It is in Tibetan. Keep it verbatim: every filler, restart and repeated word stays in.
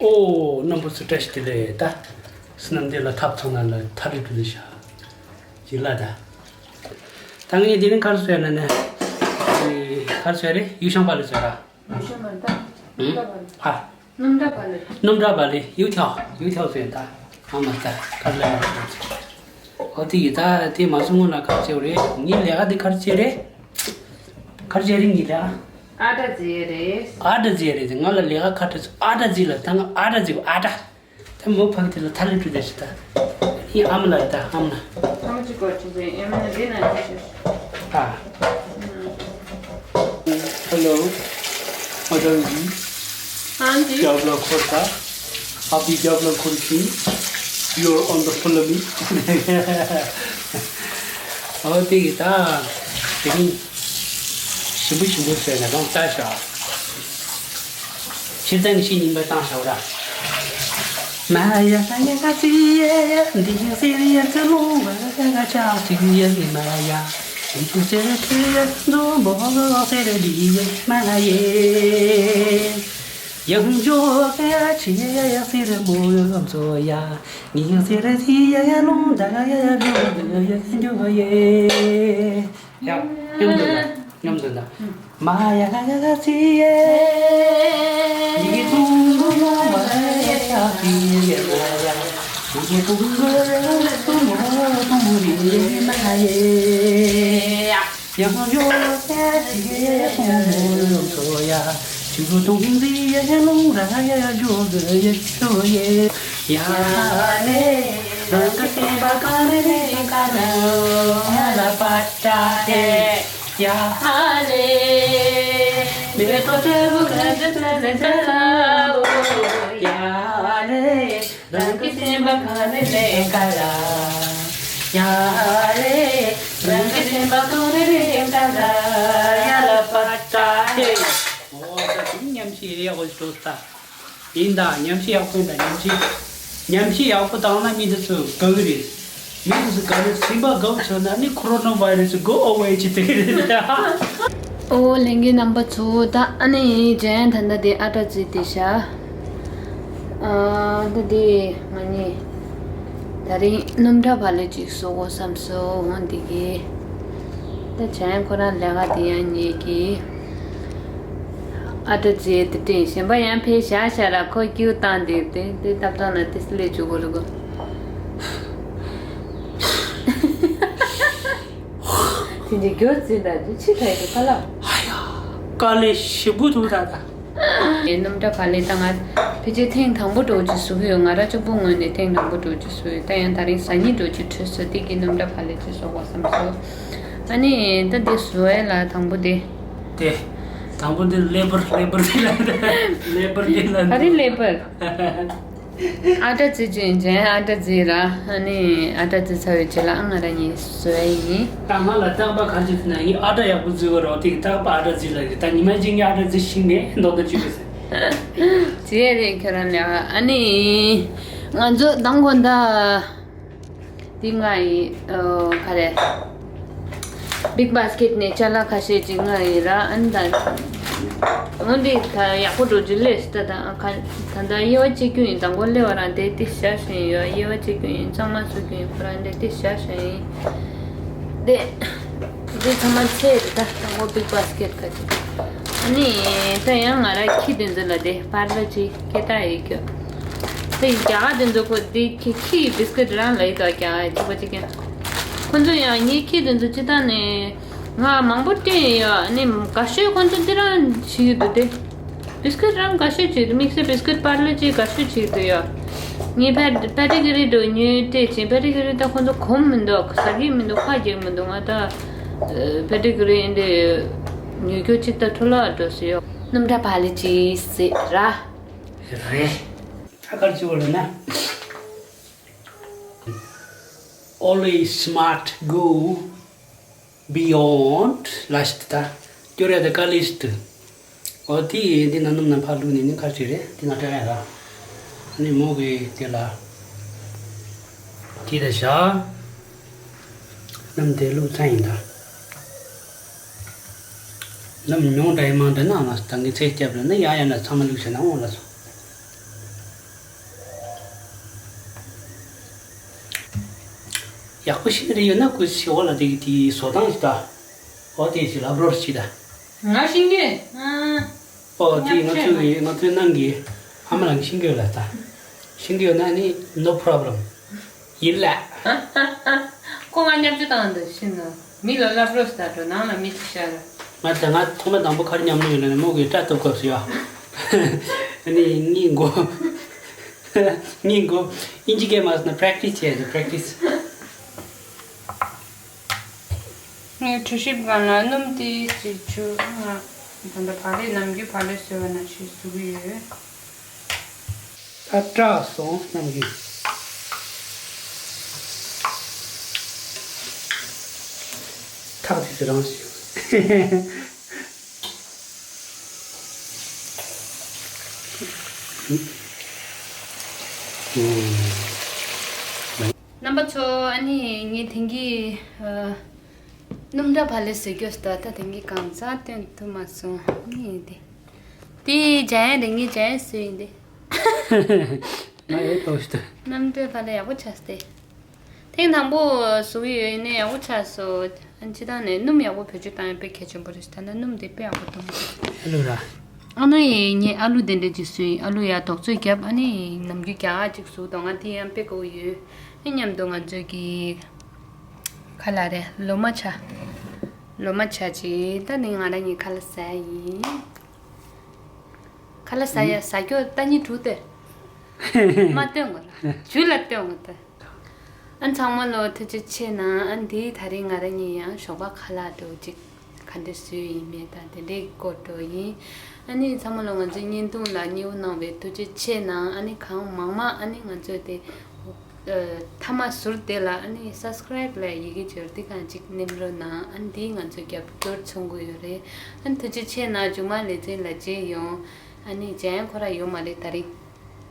ཨོ་རྣམ་པ་ཚོ་བཀྲ་ཤིས་བདེ་ལེགས། ད་བསོད་ནམས་འདི་ལ་ཐབ་ཚང་ན་ལ་ཐ་རི་ཏུ་ལི་ཤ་ཅི་ལ་ད། ད་ངས་དེ་རིང་གར་སོ་ཡ་ན་ནས་གར་སོ་ཡ་རེད། ཡུལ་ཤང་པ་ལ་སོ་ཡ་ར། ཡུལ་ཤང་པ་ད། ཨ། སྣུམ་གྲྭ་པ་ལས། སྣུམ་གྲྭ་པ་ལས་ཡུལ་ཐའོ་ཡུལ་ཐའོ་ཟེར་ད། ཨ་མ་ད་གར་ལ་ཡ། ཨོ་དེ་ཡི་ད་དེ་མ་སོང་ངོ་ལ་གར་ཆེ་བ་རེད། ངའི་ལས་ཀ་དེ་གར་ཆེ་རེད། གར་ཆེ་རེད་ངའི་ལས་ཀ། ཨ་ཏྲ་ཛི་རེད། ཨ་ཏྲ་ཛི་རེད། ང་ལ་ལས་ཀ་གར་ཆེ་ཨ་ཏྲ་ཛི་ལ་ད་ང་ཨ་ཏྲ་ཛི་ཨ་ཏྲ། ད་མོ་ཕ་གི་དེ་ལ་ཐ་ལི་ཀྲུ་དེ་ཞིག་ད། ཡིན་ཨ་མ་ལ་ཡི་ད་ཨ་མ་ལ། ཨ་མ་ཅི་གོ་ཅི་ཟེར་ཨེ་མ་ན་དེ་ན་ཅི་ཞིག་ཨ། Hello. Madam ji. हाँ जी। क्या बोला खोटा? आप भी क्या बोला खोटी? You're on the film. ཨོ་དེ་གི་ད་དེ་རིང་ཞིམ་པོ་ཞིམ་པོ་བཟོས་ནས་རང་ལྟ་ཤག་ཕྱིར་ཚང་གི་ཤིང་རྙིང་པ་བཏང་ཤག་ར། མ་ཡ་ཡ་ཡ་ཙི་ཡ་ཡ། འདི་ཡ་ཟེར་ཡ་ཙི་ལུང་བ་ཡ་ཡ་ཅག་ཅིག་ཡ་ཟི་མ་ཡ། འདི་ཡ་ཟེར་ཁྱི་ཡ་འཛོམས་པོ་ཟེར་འདི་ཡ་མ་ཡེ། ཡང་འཇོག་ཡ་ཆི་ཡ་ཡ་ཟེར་མོ་ཡ་མཚོ་ཡ། ངི་ཡ་ཟེར་ཟི་ཡ་ཡ་ལུང་ད་ཡ་ཡ་འཇོག་ཡ་འཇོག་ཡེ། ཡ། མཉམ་དུ་ལ། མཉམ་དུ་ལ། མ་ཡ་ལ་ཡ་ལ་ཙི་ཡེ། ཡི་གེ་ཐུང་ཐུང་མ་ཡ་ཡ་ཙི་ཡེ་མ་ཡ། ཡི་གེ་ཐུང་ཐུང་ཐུང་ཐུང་རི་ཡེ་མ་ཡེ། ཡང་ཡོ་ཡ་ཙི་ཡེ་ཐུང་ཐུང་ཡོ་ཚོ་ཡ། ཆུ་ཐུང་ཙི་ཡེ་ལུང་ར་ཡ་ཡ་ཇོ་གི་ཡེ་ཆོ་ཡེ། ཡ་ལེ། རང་གི་སེམས་པ་གང་རེ་རེ་ག་རེ་ཡ་ལ་པ་ཏྲ་ཧེ། ཡ་ཧ་ལེ། མེ་ཏོག་ལྟ་བུ་ག་འདྲ་ལ་འདྲ་ལ་འོ། ཡ་ཧ་ལེ། རང་གི་སེམས་པ་ག་རེ་རེ་ག་ར། ཡ་ཧ་ལེ། རང་གི་སེམས་པ་ག་རེ་རེ་ག་ར། ཡ་ལ་པ་ཏྲ་ཧེ། ཨོ་ད་དེ་ཉམས་ཞིབ་ཡག་པོ་ཞིག་འགྲོ་ས། ཡིན་ད། ཉམས་ཞིབ་ཡག་པོ་ཡིན་ད། ཉམས་ཞིབ། ཉམས་ཞིབ་ཡག་པོ་བཏང་ན་མི་དེ་ཚོ་དགའ་གི་རེད། མི་དེ་ཚོ་དགའ་ནས་སེམས་པ་དགའ་བོ་བྱུང་ན་ནི་ཁོ་རོ་ན་བྷའི་རེ་སི་གོ་ཨོ་ཝེ་ཅི་དེ་གི་རེད། ཨོ་ལྷན་རྒྱས་རྣམ་པ་ཚོ། ད་ཨ་ནི་ཇན་ད་ལྟ་དེ་ཨ་ཏྲ་ཙི་དེ་ཤ། ཨ་ད་དེ་ང་གཉིས་ད་རིང་སྣུམ་གྲྭ་བག་ལེབ་ཅིག་བཟོ་དགོས་བསམ་སོང་འདི་གི། ད་ཇན་ཁོ་རང་ལས་ཀ་དེ་ཡང་ཉེ་གི། ཨ་ཏྲ་ཙི་དེ་དྲན་གཞན་པ་ཡང་ཕེ་ཤ་ཤ་ར་ཁོ་སྐྱིད་བཏང་དེ་དེ་དེ་ཏབ་ཏང་ན་དེ་སླེ་བཅུག་གོ་རུ་གོ། དེ་འདྲའི་རྒྱུ་རྩིས་འདྲ་འདི་ཕྱི་ཁ་ཡི་ཁ་ལག་ཨ་ཡ། དཀའ་ལས་ཞེ་པོ་འདུག་ད་ད། ཨེ་སྣུམ་གྲྭ་བག་ལེབ་ད་ང་ཕལ་ཆེར་ཐེངས་དང་པོ་འདྲ་བོ་ཅིག་བཟོ་གི་ཡོད། ང་རང་གཅིག་པུ་ངོས་ནས་ཐེངས་དང་པོ་འདྲ་བོ་ཅིག་བཟོ་ཡོད། ད་ཡང་ད་རིང་ཟ་སྙིང་འདྲ་བོ་ཅིག་འཕྲོད་སོང་། དེ་གི་སྣུམ་གྲྭ་བག་ལེབ་ཅིག་བཟོ་དགོས་བསམ་སོང་། ཨ་ནི་ད་འདི་བཟོ་ཡས་ལ་དང་པོ་དེ། དེ། དང་པོ་དེ་ཀླད་པར་ཀླད་པར་དེ་ལ་ཀླད་པར་དེ་ལ། ག་རེ་ཀླད་པར། ཨ་ཏྲ་ཙི་ཅན་ཅན་ཨ་ཏྲ་ཙི་ར། ཨ་ནི་ཨ་ཏྲ་ཙི་ཚར་བའི་རྗེས་ལ་ཨ་ང་རང་གཉིས་བཟོ་ཡ་ཡིན། ད་ང་ལ་རྟག་པར་ག་ཅི་ཟེར་ན་ཡིན། ཨ་ཏྲ་ཡག་པོ་བཟོས་པ་རོགས་དེ་རྟག་པར་ཨ་ཏྲ་ཙི་ལ་རེད། ད་ཉི་མ་གཅིག་ངས་ཨ་ཏྲ་ཙི་ཤིང་ནས་མདོག་ལྟ་བཅུག་གི་ཟེར། བྱེད་ཡ་རེད་ཁྱོད་རང་ལ། ཨ་ནི་ང་ཚོ་མདང་དགོང་ད། འདི་ང་ཡི་ཨ་ག་རེ། བིག་བྷ་སི་ཀེ་ཊི་ནས་ཅ་ལག་ཁ་ཤས་ཅིག་ང་ཡི་ར་ཨན་ད། འོན་ཏེ་ད་ཡག་པོ་འགྲོ་རྒྱུ་ལས་སི་ད་ད་ཨ་ཁ་ད་ད་དབྱེ་བ་ཕྱེ་རྒྱུ་ཡིན། དང་པོ་སླེབས་པ་རང་དེ་དེ་བཞག་བཞིན་ཡོད། དབྱེ་བ་ཕྱེ་རྒྱུ་ཡིན། གཙང་མ་བཟོ་རྒྱུ་ཡིན། ཁོ་རང་དེ་དེ་བཞག་བཞིན་ཡིན། དེ་དེ་ཚང་མ་ཚད་རེད་ད། དང་པོ་བིག་བྷ་སི་ཀེ་ཊི་ཁ་ཅིག་ཨ་ནི་ད་ཡང་ང་ར་ཁྱི་དེ་ཚོ་ལ་དེ་པར་ལ་ཅིག་སྐད་བཏང་ཡོད་ཀྱི། དེ་རྒྱ་གར་དེ་ཚོ་ཁོ་དེ་ཁྱི་ཁྱི་ཡི་བིས་ཀིཊ་རང་ལ་ཡི་དོ་རྒྱ་གར་ཡི་ཁྱི་པ་ཅིག་ཀྱང་། ཁོ་ཚོ་ཡང་ངའི་ཁྱི་དེ་ཚོ་ཅི་ལྟ་ནས་ང་མང་པོ་སྟོན་ཡོད། ཨ་ནི་དགའ་ཤོས་ཁོ་ཚོ་འདི་རང་བྱེད་ཀྱི་འདུག་སྟེ། བིས་ཀིཊ་རང་དགའ་ཤོས་བྱེད་འདུག་དམིགས་བསལ་བིས་ཀིཊ་པར་ལེ་ཅིག་དགའ་ཤོས་བྱེད་འདུག་ཡོད། ངའི་པེ་པེ་ཏི་གི་རི་འགྲོ་ཉོས་སྟེ་ཅིག་པེ་ཏི་གི་རི་ད་ཁོ་ཚོ་གོམས་མི་འདུག་ཟ་གི་མི་འདུག་ཁ་རྒྱག་མི་འདུག་ང་ད་པེ་ཏི་གི་རི་འདི་ཉོ་རྒྱུ་ཅིག་ད་འཕྲོ་བརླག་འགྲོ་སྲིད་ཡོད། སྣུམ་གྲྭ་བག་ལེབ་ཅིག་ཟེར་ར། རེད། ད་ག་རེ་བྱེད་དགོས་ལབ་ན། Always smart, go beyond ལབ་ཤིག་ད། སྐྱོར་ཡ་ད་དཀའ་ལས་ཤིག་འདུག་ཨོ་དེ་འདི་ན་སྣུམ་ནང་ཕར་བླུགས་ནས་ནི་ག་རེ་བྱེད་རེད། དེ་ན་སྤྲད་ཡ་ད། ནི་མོ་གི་དེ་ལ། དེ་ད་བཞག་སྣུམ་དེ་བླུགས་ཚར་ཡིན་ད། སྣུམ་ཉུང་འདྲ་ཡིན་མང་འདྲ་ན་ང་ད་ངས་ཚད་བརྒྱབ་ལ་ནི་ཡ་ཡ་ན་ཚང་མ་བླུགས་བྱས་ན་འོང་ལ་སོང་། ཡག་པོ་ཤེས་ཀྱི་རེད། ཡོད་ན་ཁོ་ཞིག་འོ་ལ་དེ་གི་དེའི་བཟོ་སྟངས་ཤིག་ད། འོ་དེ་ཞིག་ལབ་རོགས་ཤིག་ད། ང་ཤེས་ཀྱི་རེད། ཨ། ཨོ་དེ་ང་ཚོའི་ང་ཚོའི་ནང་གི་ཨ་མ་ལགས་ཤེས་ཀྱི་ཡོད་ལ་ད། ཤེས་ཀྱི་ཡོད་ན་ནི་no problem ཡིན་ལ། ཁོ་ང་བརྙས་བཅོས་བཏང་འདུག་ཤི་ན། མི་ལ་ལབ་རོགས་ད་འགྲོ་ནང་ལ་མི་ཅིག་ཤར། ང་ད་ང་ཐོག་མ་དང་པོ་ག་རེ་ཉམས་མྱོང་ཡོད་ལ་ནི་མོ་གི་སྐྲ་གཏུབ་སྐབས་སུ་ཡོད། ཨ་ནི་ངའི་མགོ། ངའི་མགོ་ཨིན་ཇི་སྐད་མ་སོང་ན་practice བྱས་ཏེ་practice། ངས་གྲོ་ཞིབ་སྒང་ལ་སྣུམ་ཏིས་ཅིག་བཅུག་ང་ད་ལྟ་བག་ལེབ་ནམ་རྒྱུན་བག་ལེབ་བཟོས་པ་ནང་བཞིན་བཟོ་གི་ཡོད། ད་སྐྲག་སོང་ནམ་རྒྱུན། ཐག་དེ་ཚོ་རང་ཞིག་རྣམ་པ་ཚོ། ཨ་ནི་ངས་དེང་གི་ཨ་སྣུམ་སྒྲ་བག་ལེབ་བཟོས་རྒྱུ་ཟེར་ད་དེང་གི་གང་ཟག་སྟོན་ཐུབ་མ་སོང་། ཨ་ནི་དེ་དེ་འཇམ་དབྱངས་རེད། ངས་འཇམ་དབྱངས་བཟོས་ཡིན་ཏེ། ང་ཡོད་ཐོག་ཤི་ད། སྣུམ་སྒྲ་བག་ལེབ་ཡག་པོ་ཆགས་སྟེ། ཐེངས་དང་པོ་བཟོ་གི་ཡོད་ཡིན་ནའི་ཡག་པོ་ཆགས་སོང་། ཨ་ནི་སྤྱིར་བཏང་ནས་སྣུམ་ཡག་པོ་བེད་སྤྱོད་བཏང་ཡ་དཔེ་གལ་ཆེན་པོ་རེད། ད་ནི་སྣུམ་དེ་དཔེ་ཡག་པོ་འདུག་ཨ་ལུ་ར། ཨ་ནི་ངས་ཨ་ལུ་དེ་འདྲ་ཅིག་བཟོས་ཡིན། ཨ་ལུ་ཡ་དོག་ཚོད་བརྒྱབ། ཨ་ནི་ནམ་རྒྱུན་རྒྱ་གར་ཅིག་བཟོ་དང་ང་དེ་ཡང་དཔེ་དགའ་བོ་ཡོད། ཨ་མཉམ་དུ་ང་ཚོས་ཀྱི་ཁ་ལག་རེད། ལོ་མ་ཆ། ལོ་མ་ཆ་ཅིག་ད་ནི་ང་རང་གཉིས་ཁ་ལག་ཟ་ཡ་ཡིན། ཁ་ལག་ཟ་ཡ་ཟ་རྒྱུ་ད་ནི་དྲུག་སྟེ། མ་སྟོན་དགོས་ལ། ཇུས་ལ་སྟོན་དགོས་ཏེ། ཨ་ཚང་མ་ལོ་ཐུགས་རྗེ་ཆེ་གནང་། ཨ་འདི་ད་རིང་ང་རང་གཉིས་ཡང་ཞོགས་པ་ཁ་ལག་འདུག་ཅིག་ག་འདྲ་བཟོས་ཡིན་མེད་དང་དེ་འདྲའི་སྐོར་འགྲོ་ཡིན། ཨ་ནི་ཚང་མ་ལོ་ང་ཚོའི་བརྙན་ཐུང་ལ་མཉེས་པོ་གནང་བའི་ཐུགས་རྗེ་ཆེ་གནང་། ཨ་ནི་གང་མང་མང་ཨ་ནི་ང་ཚོས་དེ་ཨ་མཐའ་མ་ཟུར་དེ་ལ་ཨ་ནི་subscribe ལ་ཡི་གེ་འབྱོར་དེ་གང་ཅིག་ནེམ་རོ་གནང་། ཨ་ནི་འདིས་ང་ཚོ་རྒྱབ་སྐྱོར་མཚོན་གི་ཡོད་རེད། ཨ་ནི་ཐུགས་རྗེ་ཆེ་གནང་། མཇུག་མ་ལེ་ཚན་ལ་མཇལ་ཡོང་། ཨ་ནི་འཇམ་དབྱངས་ཁོ་རང་ཡོད་མ་རེད་ད་རིང་།